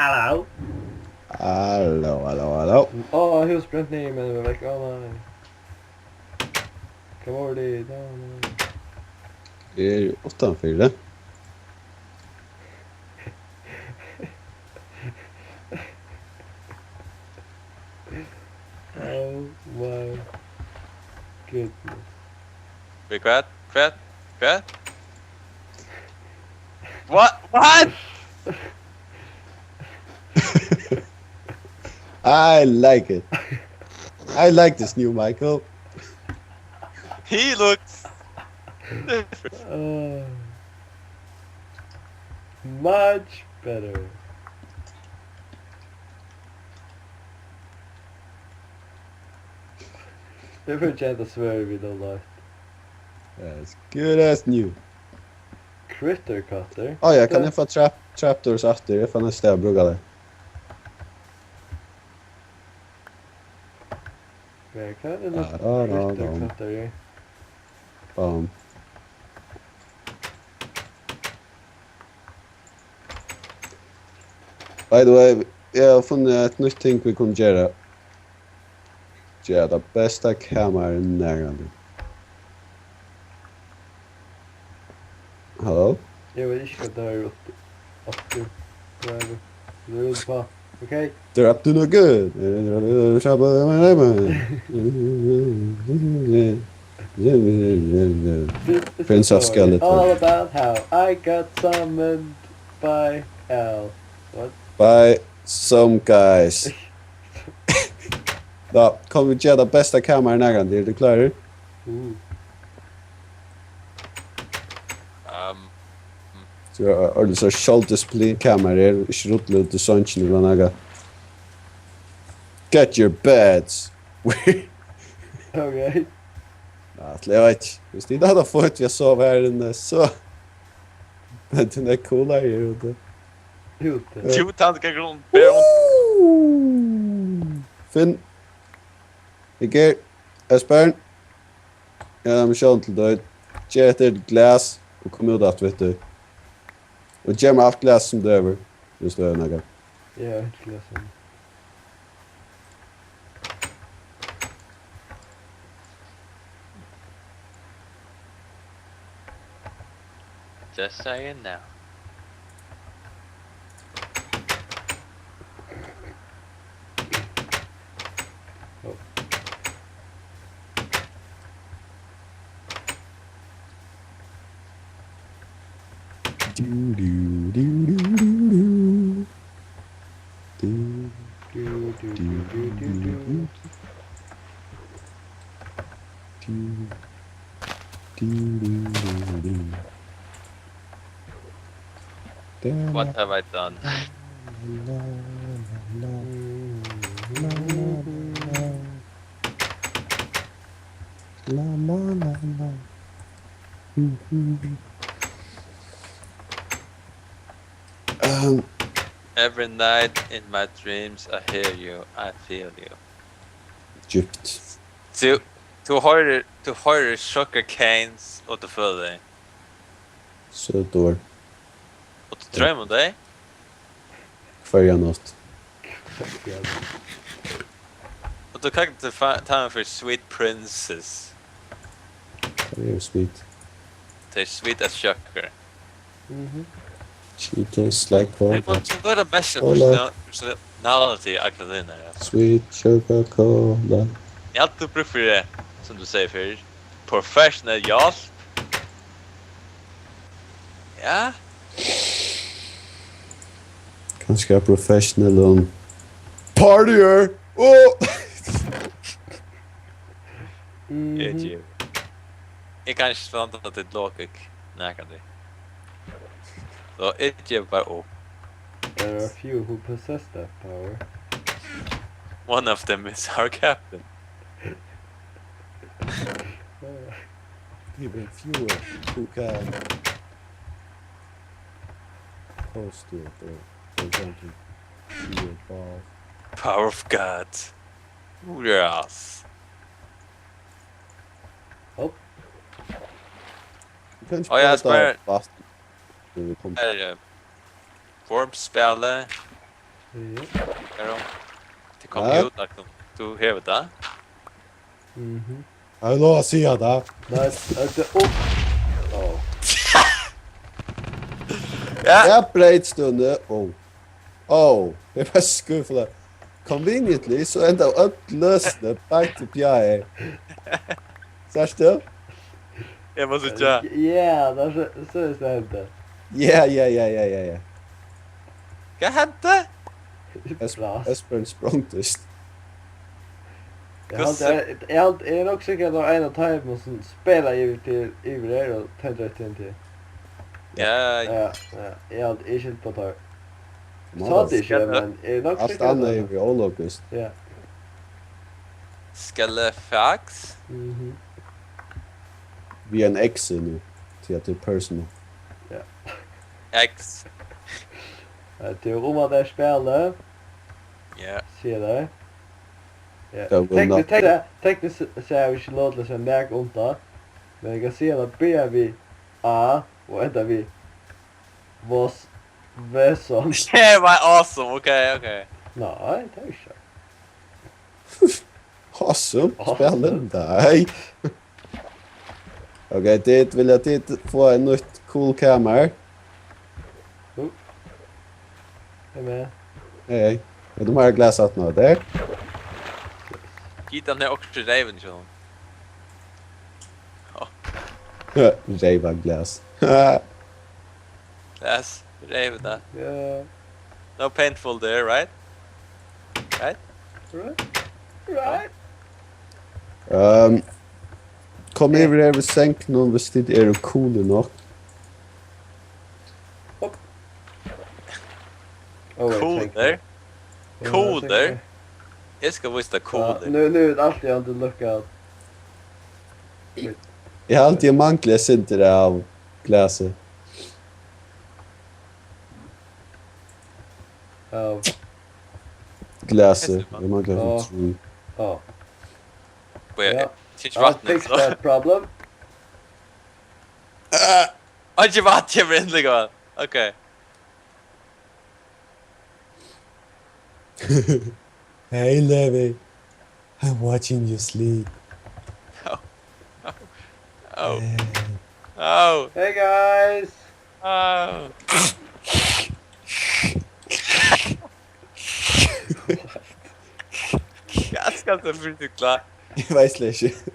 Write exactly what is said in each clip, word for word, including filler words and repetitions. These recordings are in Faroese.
Halló. Halló, halló, halló. Á, hús brent niður, men vit vekk. Á, nei. Hvar vóru tit? Á, nei. Eg eri uttanfyri. Oh my goodness. Wait, hvat? Hvat? Hvat? What? What? I like it. I like this new Michael. He looks different. Uh, much better. Eg fortjenti at svara við no light. As good as new. Critter cutter? Á ja, kann eg fáa trap, trapdoors aftur? Eg fái næsta at brúka tað. Hvat er no critter cutter í? Um. By the way, eg havi funnið eitt nýtt ting, vit kunnu gera. Gera tað besta kamarið nakrantíð. Halló? Eg veit ikki, hvat tað er uppi. Aftur. Hvat er tað? Tað er út frá. Okay. They're up to no good. Prince of Skeletor. All about how I got summoned by hell. What? By some guys. Ná, kom, vit gera tað besta kamarið nakrantíð. Eru tit klárir? Mm. Um. So, uh, orðið so sjálvdisiplinkamar er, ikki rulla út í songina ella nakað. Get your beds. Okay. Ná, eg veit ikki. Viss tit hava fátt við at sova her inni, so. Men tað er cool her úti. Úti. Jú, tað er grunn. Finn. Eg er Esbern. Eg havi missión til tín. Ger hetta til glas og kom út aftur við tí. Og gev mær alt glas sum tú hevur, viss tú hevur nakað. Eg havi einki glas enn. Just so you know. What have I done? Um, every night in my dreams I hear you, I feel you. Djúpt. Tú, tú hoyrir, tú hoyrir sugar canes og tú følir. Søt ord. Og tú droymir um tey? Hvørja nátt. Og tú kallar teg fa-, tað fyri sweet princess. Tað er sweet. Tað er sweet as sugar. Mhm. She tastes like cola. Hey, what's, what the best personal-, personality I could in there? Sweet sugar cola. Eg havi altíð brúk fyri, sum tú sigur fyrr, professional hjálp. Ja. Kanska professional um partier. Oh! Mhm. Eg gevi. Eg kann ikki standa til logik nakrantíð. So eg gevi bara upp. There are few who possess that power. One of them is our captain. Even fewer who can close to it, or, for example, be involved. Power of God. Yes. Hop. Kanskje. Á, ja, bara spyr. Fast. Her er, eh, formspælið. Mhm. Til kompjútar, tú, tú hevur tað. Mhm. Eg vil lov at siga tað. Nei, hetta er upp. Ó. Ja. Eg breyt støðuna. Ó. Ó. Eg var skuffað. Conveniently, so enda øll løsini beint upp í her. Sært tú? Eg má síggja. Ja, tað er so, so er tað hetta. Ja, ja, ja, ja, ja, ja. Hvat hendi? Es- Bra. Esbjørn sprongdist. Eg haldi, eg, eg, haldi, eg er nokk sikkur at tað var ein av teimum sum spæla yvir til, yvir her og tendra eitt T N T. Ja, Ja, ja, eg haldi, eg skilti på tað. Má Sá tað- tað ikki, men eg er nokk Alt sikkur at annað tað er jo ólogist. Ja. Skelefax. Mhm. Við ein X nú, tí at tað er personal. X. Ja, tað er um at tað er spælið, Ja. sigur tað. Ja. Tað var Tekni-, ná- tekni-, tekniskt sett havi eg ikki lov til at siga nakað um tað, men eg kann siga at tað byrjar við A og endar við Vos-, Veson. Det var awesome, ok, ok. Nei, tað er ikki. Awesome. Awesome. Spennandi. Nei. Ok, tit vilja tit fáa eitt nýtt cool kamar. Ú. Eg er við. Hey, er tað meira glas aftan á tær? Gitan hevur okkurt í reyvini hjá honum. Reyva glas. Yes, reyvina. Ja. No painful there, right? Right? Right. Right. Um, kom yvir her við senginum, viss tit eru cool nokk. Oh, wait, Cool thank you. there. Ja, Cool thank there. You. Eg skal vísa tær Ja, cool there. nú, nú er alt í andan lukka. Eg haldi, eg mangli eitt sindur av glasi. Ja. Glasi. Hetta er Eg mangli Ja. eitt sindur. Ja. But yeah, Ja. teach I'll vatn fix so. That problem. Oh, you vatn kemur inn líka. Okay. Hey, Levi. I'm watching you sleep. Oh. Hey. Oh. Hey guys. Oh. Hvat skal tú fyri til klár? Eg veit slett ikki.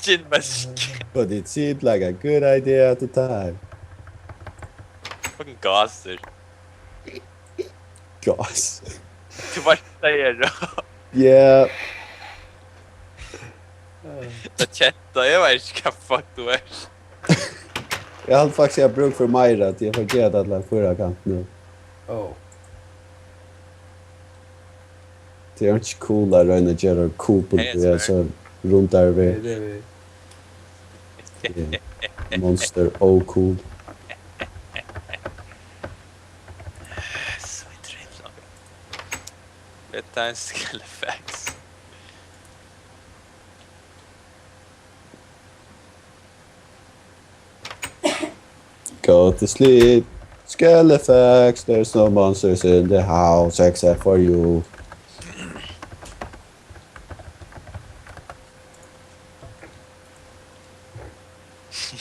Gin mask. But it seemed like a good idea at the time. Fucking gasur. Gas. Tú var der. Yeah. Tað kjenta, eg veit ikki hvat fuck tú ert. Eg haldi faktiskt, eg havi brúk fyri meira, at eg fari at gera tað til ein fýrakant nú. Oh. Tað er ikki cool at royna at gera kupul, Hey, tí er so rundar Hey, við Levi. monster ócool. So interessant. Bedtime Skelefax. Go to sleep. Skelefax, there's no monsters in the house except for you.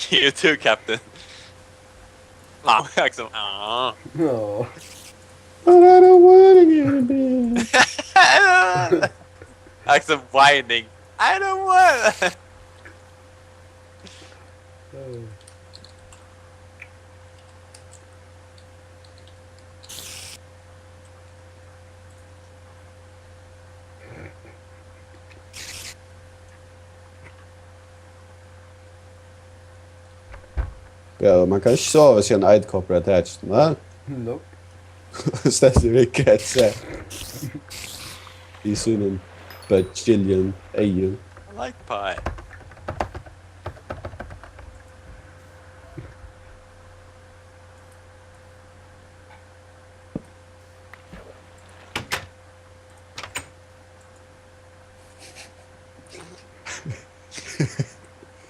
You too, Captain. Ah, liksom. Ah. No. But I don't want to get a bed. Liksom whining. I don't want. Oh. Ja, man kann ikki sova, hvis ein edderkoppur er attached, ne? Nope. Stendur við Cat Set í sínum bajillion eygu. I like pie.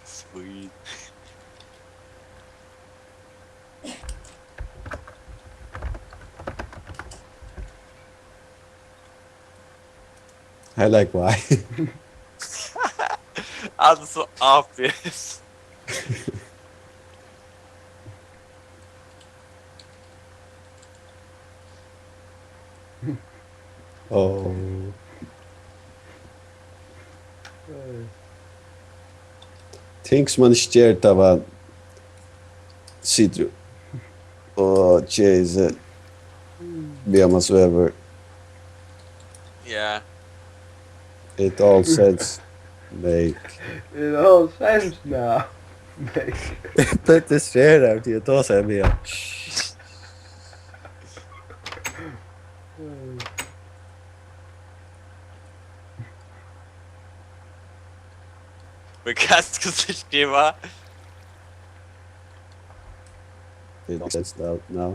Sweet. I like why. Alt er so obvious. Oh. Ting sum man ikki ger, tað var situr og Jesus. Bjarmansvegur. Yeah. It all sense make. It all sense now. Make. Tað distraherar, tí eg tosaði við hann. Men hvat skal eg skriva? It all sense now. now.